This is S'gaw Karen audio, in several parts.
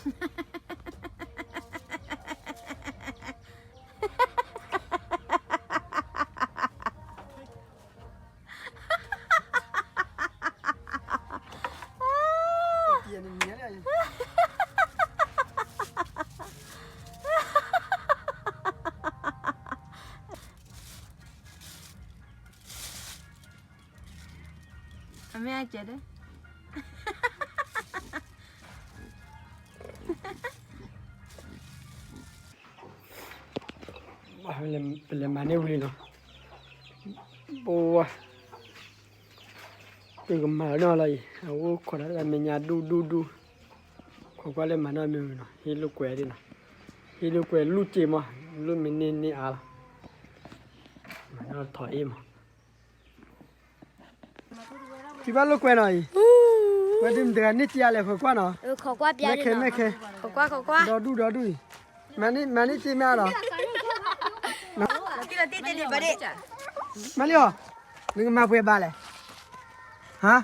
အမ့ၢ်အကဲဒၣ် ပလဲၤမၤန့ၢ်ဝံၤလံနီၤ, ပဝါ, ပကမၤနီၤလီၤအံၤ အအိၣ်ခိးဒၣ်တၢ်မဲာ်ညါဒူၣ်ဒူၣ်ဒူၣ်, ခိးကွၢ်လၢမၤနီၣ်မ့ၢ်ဝံၤနီၤ, ဟ့ၣ်လိာ်ကွဲဒၣ်နီၤ, ဟ့ၣ်လိာ်ကွဲလူၢ်စ့မး, လူၢ်မ့ၢ်န့ၢ်န့ၢ်အါလီၤ, မၤနီၣ်ထီၣ်အ့ၣ်မး သုဘၣ်လိာ်ကွဲနီၤအံၤ, ဝဲဒုးမတၤတဂၤန့ၢ်စ့အါလဲၣ် ခိးကွၢ်နီၤ, မဲာ်ခဲမဲာ်ခဲ, ဒီဒူၣ်ဒီဒူၣ်အံၤ, မၤန့ၢ်စ့မ့ၢ်အါလီၤ, မၤလံအီၤ, နကမၤပှဲၤဘၣ်လဲၣ်, ဟါ,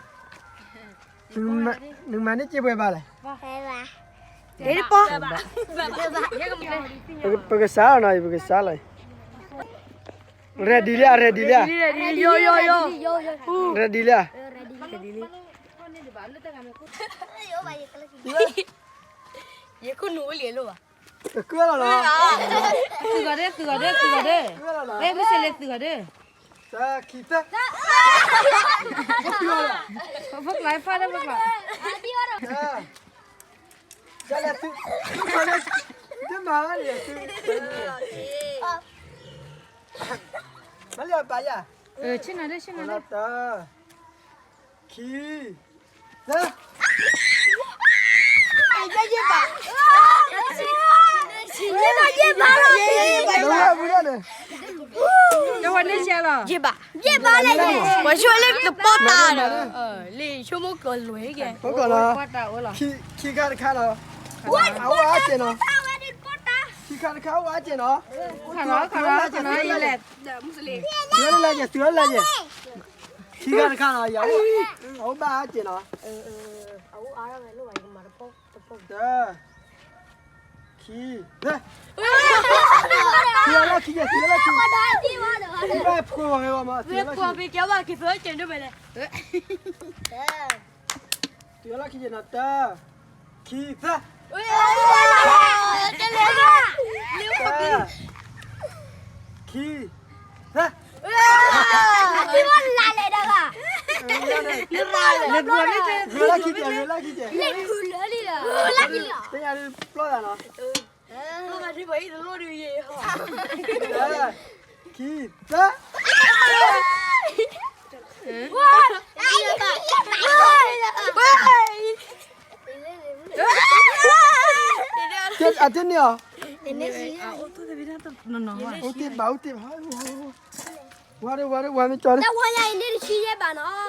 နကမၤန့ၢ်စ့ပှဲၤဘၣ်လဲၣ်, ပကစးလီၤနီၤအံၤ ပကစးလီၤအံၤ, ရဲၣ်ဒံးလံဧါ ရဲၣ်ဒံးလံဧါ, ရဲၣ်ဒံးလံဧါ, ယခိၣ်နူာ်အိၣ်လံလိၣ်ဘၣ်, တကုၢ်လီၤနီၤ, သုဂီၤဒၣ် သုဂီၤဒၣ် သုဂီၤဒၣ်, ဝဲမုၢ်ဆ့ၣ်လ့ သုဂီၤဒၣ်, တၢ်ခံတၢ်, ဖိကျါဖးဒၣ်ဖိကျါ, တၢ်, တၢ်လဲၤသု, တမၤဘၣ်န့ၣ်သု, မၤလံအီၤပာ်ယၤ, ဆ့ၣ်နီၤဒၣ် ဆ့ၣ်နီၤဒၣ်, တၢ်, ခံ, သၢ, ယဲၢ်ဘၣ်, ယဲၢ်ဘၣ်လီၤ, ယဲၢ်ဘၣ်, ပှၤဆိလၢတပီၢ်တၢ်, လၢဆိကမိၣ်ကီၤလွဲကဲ, ခံခါတခါလီၤ, အအိၣ်အါကဲနီၤ, ခံခါတခါအိၣ်အါကဲနီၤ, သုလၢလဲၤကဲ, သုလၢလဲၤကဲ, ခံခါတခါလီၤ, အအိၣ်ဘၣ်အါကဲနီၤ, တၢ်, ခံ, သၢ, သုလၢလီၢ်ခံကဲ, သုလၢလီၢ်ခံ, သုဘၣ်ဖိဂီၤဂ့ၤဂီၤမး, သုလၢလီၢ်ခံ, သုလၢလီၢ်ခံကဲနီၤ, တၢ်, ခံ, သၢ, တၢ်, ခံ, သၢ, သုလၢလီၢ်ခံကဲ, သုလၢလီၢ်ခံကဲ, တၢ်ညါဒုးပျီၢ်သးနီၤ, ခံ, သၢ, အတန့ၢ်အီၤ, အိၣ်တ့ၢ်ဘၣ် အိၣ်တ့ၢ်ဘၣ်, ဝါဒၣ် ဝါဒၣ် ဝါမ့ၢ်ကၠီဒၣ်, တၢ်ဝါညါအံၤန့ၣ်တ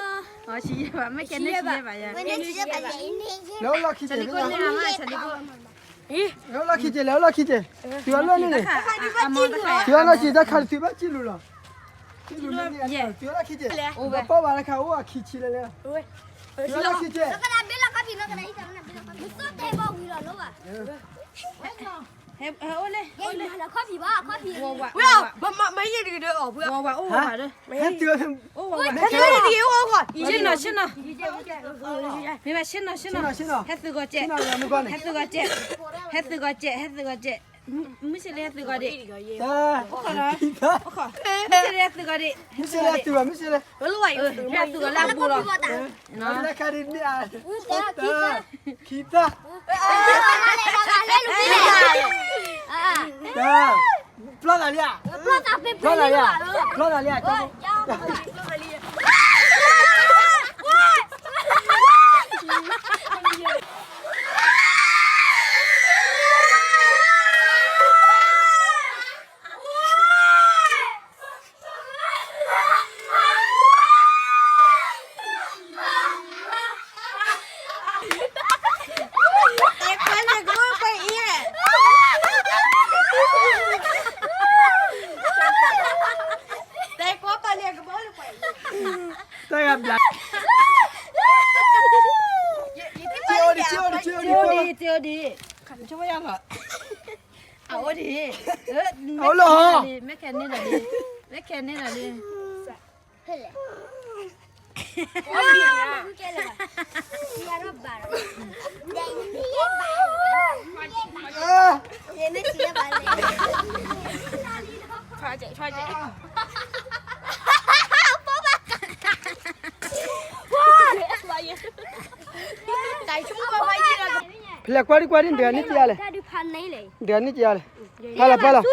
ဆံယဲၢ်ဘးနီၤ, တဆံယဲၢ်ဘး, မ့ၢ်ကဲန့ၣ်ဆံယဲၢ်ဘးယါ, လဲၤအိၣ်လီၢ်ခံကဲ, လဲၤအိၣ်လီၢ်ခံကဲ, လဲၤအိၣ်လီၢ်ခံကဲ, သုအလီၢ်န့ၣ်န့ၣ်, သုအလီၢ်ခံ တၢ်ခါဒုးသုဘၣ်စံၣ်လူၤလီၤ, သုအလီၢ်ခံကဲ, ပၢ်ဝဲတခါအိၣ်အခံဆံလဲၣ်လဲၣ်, သုအလီၢ်ခံကဲ, ဝါဝါအိၣ်ဝါဝါဒီး, ဟဲသု, ဆ့ၣ်နီၤ ဆ့ၣ်နီၤ, မ့ၢ်ဘၣ်ဆ့ၣ်နီၤ ဆ့ၣ်နီၤ, ဟဲသုဂီၤကဲး, ဟဲသုဂီၤကဲး, ဟဲသုဂီၤကဲး, ဟဲသုဂီၤကဲး, မုၢ်ဆ့ၣ်လ့ဟဲသုဂီၤဒံး, အိၣ်ခိး, မုၢ်ဆ့ၣ်လ့ဟဲသုဂီၤဒံး, ဟဲသုဂီၤလၢအဘူးလီၤ, ခံသၢ, ခံသၢ, တၢ်, ပျီသးလံဧါ, ပျီသးလံဧါ, ပျီသးလံဧါ, တၢ်ဂၤဘျါ, စ့အိၣ်ဒံး, စ့အိၣ်ဒံး, စ့အိၣ်ဒံး, စ့အိၣ်ဒံး, အအိၣ်ဒံး, အအိၣ်လီၤ, မ့ၢ်ခဲန့ၣ်လီၤလံ, မ့ၢ်ခဲန့ၣ်လီၤလံ. ဖဲလဲၣ် ကွၢ်ဒံကွၢ်ဒံ ဒၣ်နံၣ်ကယၤလဲၣ်, ဒၣ်နံၣ်ကယၤလဲၣ်, ဖဲလဲၣ်ဖဲလဲၣ်,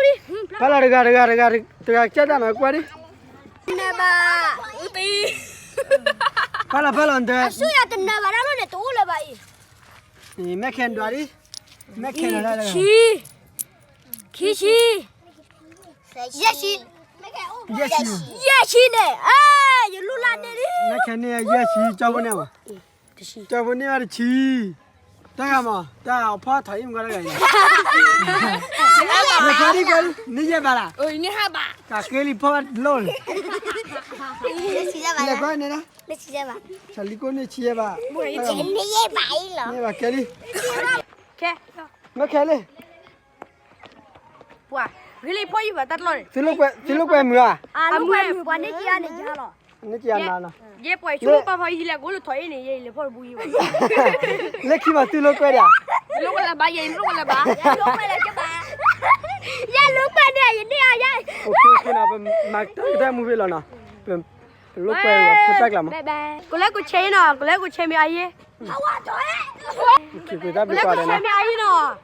ဖဲလဲၣ်တဂၤတဂၤတဂၤတဂၤကဲတၢ်နီၤ ကွၢ်ဒံ, ဖဲလဲၣ်ဖဲလဲၣ်, မ့ၢ်ခဲဒၣ်ဒံ, မ့ၢ်ခဲဒၣ်ဒံ, ခံဆံ, ယဲၢ်ဆံ, ယဲၢ်ဆံန့ၣ်, ယလူလၢန့ၣ်လံ, မ့ၢ်ခဲန့ၣ် ယဲၢ်ဆံ, ကၠီဖိန့ၢ်မး, ကၠီဖိန့ၢ်ဘၣ်တဆံ, တၢ်ဂၤမး တၢ်ဖီထီၣ်အံၤမ့ၢ်ကွၢ်တဂၤအံၤ, နယဲၢ်ဘၣ်လၢ, ကဃ့လံဖီၣ်လိၣ်န့ၣ်, လဲၤကွၢ်န့ၣ်, ဆလံကိၣ်န့ၣ်ဆံယဲၢ်ဘၣ်, န့ၢ်ဘၣ်ကဲလံ, မ့ၢ်ခဲလံ, ပှၤ, ဂ့ၤလံဖီၣ်ယံၤဘၣ်တၢ်တလီၢ်န့ၣ်, သုလိာ်ကွဲမုာ်ဧါ, အမုာ်ပှၤန့ၣ်ကယၤန့ၣ်ယၤလီၤ, န့ၣ်ကယၤနၤလီၤ, ယဲပှၤဆိကမိၣ်ပာ်ဖီယံၤလဲၣ် ကအိၣ်လၢထီၣ်အ့ၣ်န့ၣ် ယဲအံၤလဲၤဖီၣ်တဘူယံၤဘၣ်, လၢခံမးသုလိာ်ကွဲဒၣ်, လိာ်ကွဲလၢၤဘၣ်, ယဲလိာ်ကွဲလၢၤဘၣ်, ယဲလိာ်ကွဲန့ၣ် ယန့ၢ်အါယါ, ပမၤတၢ်ကတၢၢ်မူဖဲလီၤနီၤ, ပလိာ်ကွဲဖိတၢ်ကျါမး, ကလၢကဆဲးနီၤ ကလၢကဆဲးမ့ၢ်အါယဲ, ကလၢကဆဲးမ့ၢ်အါယဲနီၤ